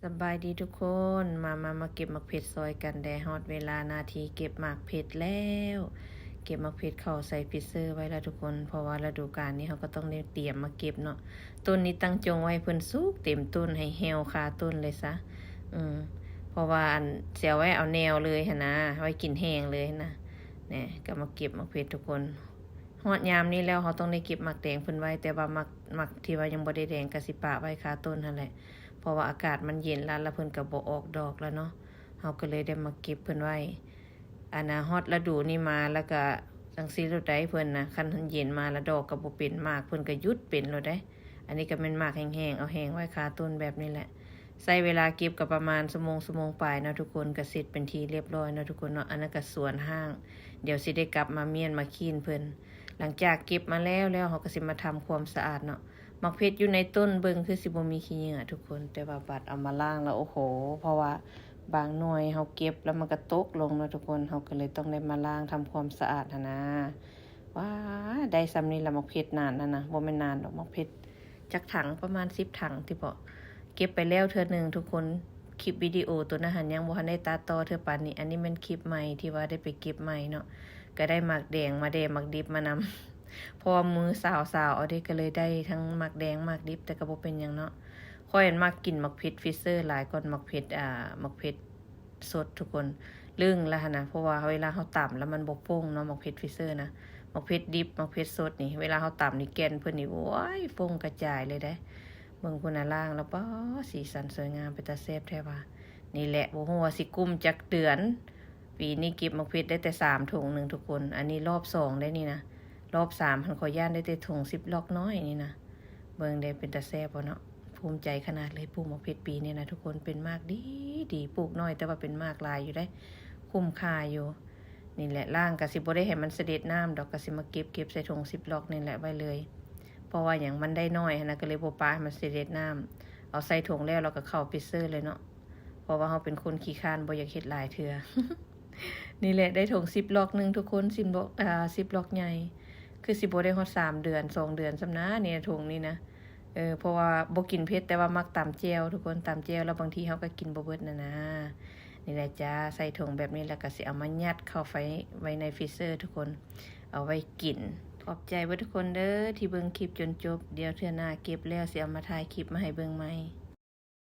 ສະບາຍດີທຸກຄົນ ມາ ມາ ມາເກັບໝາກເຜັດຊ່ອຍກັນແດ່. ຮອດເວລາໜ້າທີ່ເກັບໝາກເຜັດແລ້ວ. ເກັບໝາກເຜັດເຂົ້າໃສ່ຟຣີເຊີໄວ້ລະທຸກຄົນ ເພາະວ່າລະດູການນີ້ເຮົາກໍຕ້ອງໄດ້ຕຽມມາເກັບເນາະ. ຕົ້ນນີ້ຕັ້ງຈົ່ງໄວ້ເພິ່ນສຸກເຕັມຕົ້ນ ໃຫ້ແຫ້ວຄາຕົ້ນເລີຍຊະ. ອືມ ເພາະວ່າອັນ ຊິເອົາໄວ້ເອົາແນວເລີຍຫັ້ນນາ ໄວ້ກິນແຫ້ງເລີຍຫັ້ນນາ. ແນ່ ກໍມາເກັບໝາກເຜັດທຸກຄົນ. ຮອດຍາມນີ້ແລ້ວ ເຮົາຕ້ອງໄດ້ເກັບໝາກແດງເພິ່ນໄວ້ ແຕ່ວ່າໝາກ ໝາກທີ່ວ່າຍັງບໍ່ໄດ້ແດງກໍຊິປະໄວ້ຄາຕົ້ນຫັ້ນແຫຼະ ເພາະວ່າອາກາດມັນເຢັນລະ ລະເພິ່ນກໍບໍ່ອອກດອກລະເນາະ. ເຮົາກໍເລີຍໄດ້ມາເກັບເພິ່ນໄວ້. ອັນນ່າ ຮອດລະດູນີ້ມາລະກະຈັ່ງຊີ້ໂລດໃດ໋ເພິ່ນນະ ຄັນເຢັນມາລະດອກກໍບໍ່ເປັນ ໝາກເພິ່ນກໍຢຸດເປັນໂລດໃດ໋. ອັນນີ້ກໍແມ່ນໝາກແຫ້ງໆ ເອົາແຫ້ງໄວ້ຄາຕົ້ນແບບນີ້ແຫຼະ. ໃຊ້ເວລາເກັບກໍປະມານຊົ່ວໂມງ ຊົ່ວໂມງປາຍເນາະທຸກຄົນ ກໍເສັດເປັນທີ່ລຽບຮ້ອຍເນາະທຸກຄົນເນາະ. ອັນນັ້ນກໍສວນຮ້າງ ດຽວຊິໄດ້ກັບມາມ້ຽນມາຄ້ຽນເພິ່ນ. ຫຼັງຈາກເກັບມາແລ້ວແລ້ວ ເຮົາກໍຊິມາທຳຄວາມສະອາດເນາະ. ໝາກເຜັດຢູ່ໃນຕົ້ນເບິ່ງຄືຊິບໍ່ມີຂີ້ເຫຍື້ອທຸກຄົນ ແຕ່ວ່າບັດເອົາມາລ້າງແລ້ວ ໂອ້ໂຫ ເພາະວ່າບາງໜ່ວຍເຮົາເກັບແລ້ວມັນກໍຕົກລົງເນາະທຸກຄົນ ເຮົາກໍເລີຍຕ້ອງໄດ້ມາລ້າງທຳຄວາມສະອາດຫັ້ນນາ. ວ້າ ໄດ້ຊ່ຳນີ້ລະ ໝາກເຜັດໜານຫັ້ນນະ ບໍ່ແມ່ນໜານດອກ ໝາກເຜັດຈັກຖັງ ປະມານສິບຖັງຕິເບາະ. ເກັບໄປແລ້ວເທື່ອໜຶ່ງທຸກຄົນ ຄລິບວິດີໂອໂຕນັ້ນຫັ້ນຍັງບໍ່ທັນໄດ້ຕັດຕໍ່ເທື່ອປານນີ້. ອັນນີ້ແມ່ນຄລິບໃໝ່ທີ່ວ່າໄດ້ໄປເກັບໃໝ່ເນາະ ກໍໄດ້ໝາກແດງມາແດ່ ໝາກດິບມານຳ ເພາະວ່າມືສາວໆ ເອົາເດ້ ກໍເລີຍໄດ້ທັງໝາກແດງໝາກດິບ ແຕ່ກໍບໍ່ເປັນຫຍັງເນາະ. ຂ້ອຍມັກກິນໝາກເຜັດຟຣີເຊີຫຼາຍກ່ອນໝາກເຜັດ ອ່າ ໝາກເຜັດ ສົດທຸກຄົນ ລຶ້ງລະຫັ້ນນະ ເພາະວ່າເວລາເຮົາຕຳລະມັນບໍ່ຟົ້ງເນາະ ໝາກເຜັດຟຣີເຊີນະ. ໝາກເຜັດດິບ ໝາກເຜັດສົດນີ້ ເວລາເຮົາຕຳນີ້ແກ່ນເພິ່ນນີ້ ໂອ້ຍ ຟົ້ງກະຈາຍເລີຍເດ້. ເບິ່ງພຸ້ນນະ ລ້າງລະ ປ້າ ສີສັນສວຍງາມ ເປັນຕາແຊບແທ້ວ່າ. ນີ້ແຫຼະ ບໍ່ຮູ້ວ່າຊິກຸ້ມຈັກເດືອນ. ປີນີ້ເກັບໝາກເຜັດໄດ້ແຕ່ສາມຖົງໜຶ່ງທຸກຄົນ ອັນນີ້ລອບສອງໄດ້ນີ້ນະ. ລອບສາມຫັ້ນ ຂ້ອຍຢ້ານໄດ້ແຕ່ຖົງສິບລັອກນ້ອຍນີ້ນະ. ເບິ່ງເດ້ ເປັນຕາແຊບບໍ່ເນາະ. ພູມໃຈຂະໜາດເລີຍ ປູກໝາກເຜັດປີນີ້ນະທຸກຄົນ ເປັນໝາກດີໆ ປູກໜ້ອຍແຕ່ວ່າເປັນໝາກຫຼາຍຢູ່ເດ້ ຄຸ້ມຄ່າຢູ່. ນີ້ແຫຼະ ລ້າງກະຊິບໍ່ໄດ້ໃຫ້ມັນສະເດັດນ້ຳດອກ ກະຊິມາເກັບ ເກັບໃສ່ຖົງສິບລັອກນີ້ແຫຼະໄວ້ເລີຍ ເພາະວ່າຫຍັງ ມັນໄດ້ໜ້ອຍຫັ້ນນະ ກະເລີຍບໍ່ປະໃຫ້ມັນສະເດັດນ້ຳ ເອົາໃສ່ຖົງແລ້ວ ແລ້ວກະເຂົ້າຟຣີເຊີເລີຍເນາະ ເພາະວ່າເຮົາເປັນຄົນຂີ້ຄ້ານ ບໍ່ຢາກເຮັດຫຼາຍເທື່ອ. ນີ້ແຫຼະ ໄດ້ຖົງສິບລັອກໜຶ່ງທຸກຄົນ ສິບລັອກ ອ່າ ສິບລັອກໃຫຍ່ ຄືຊິບໍ່ໄດ້ຮອດສາມເດືອນ ສອງເດືອນຊ້ຳນາ ນີ້ຖົງນີ້ນະ. ເອີ ເພາະວ່າບໍ່ກິນເຜັດ ແຕ່ວ່າມັກຕຳແຈ່ວທຸກຄົນ ຕຳແຈ່ວແລ້ວບາງທີເຮົາກໍກິນບໍ່ເບິດຫັ້ນນາ. ນີ້ແຫຼະຈ້າ ໃສ່ຖົງແບບນີ້ແລ້ວກໍຊິເອົາມາຍັດເຂົ້າໄວ້ ໄວ້ໃນຟຣີເຊີທຸກຄົນ ເອົາໄວ້ກິນ. ຂອບໃຈເບິດທຸກຄົນເດີທີ່ເບິ່ງຄລິບຈົນຈົບ ດຽວເທື່ອໜ້າເກັບແລ້ວຊິເອົາມາຖ່າຍຄລິບມາໃຫ້ເບິ່ງໃໝ່.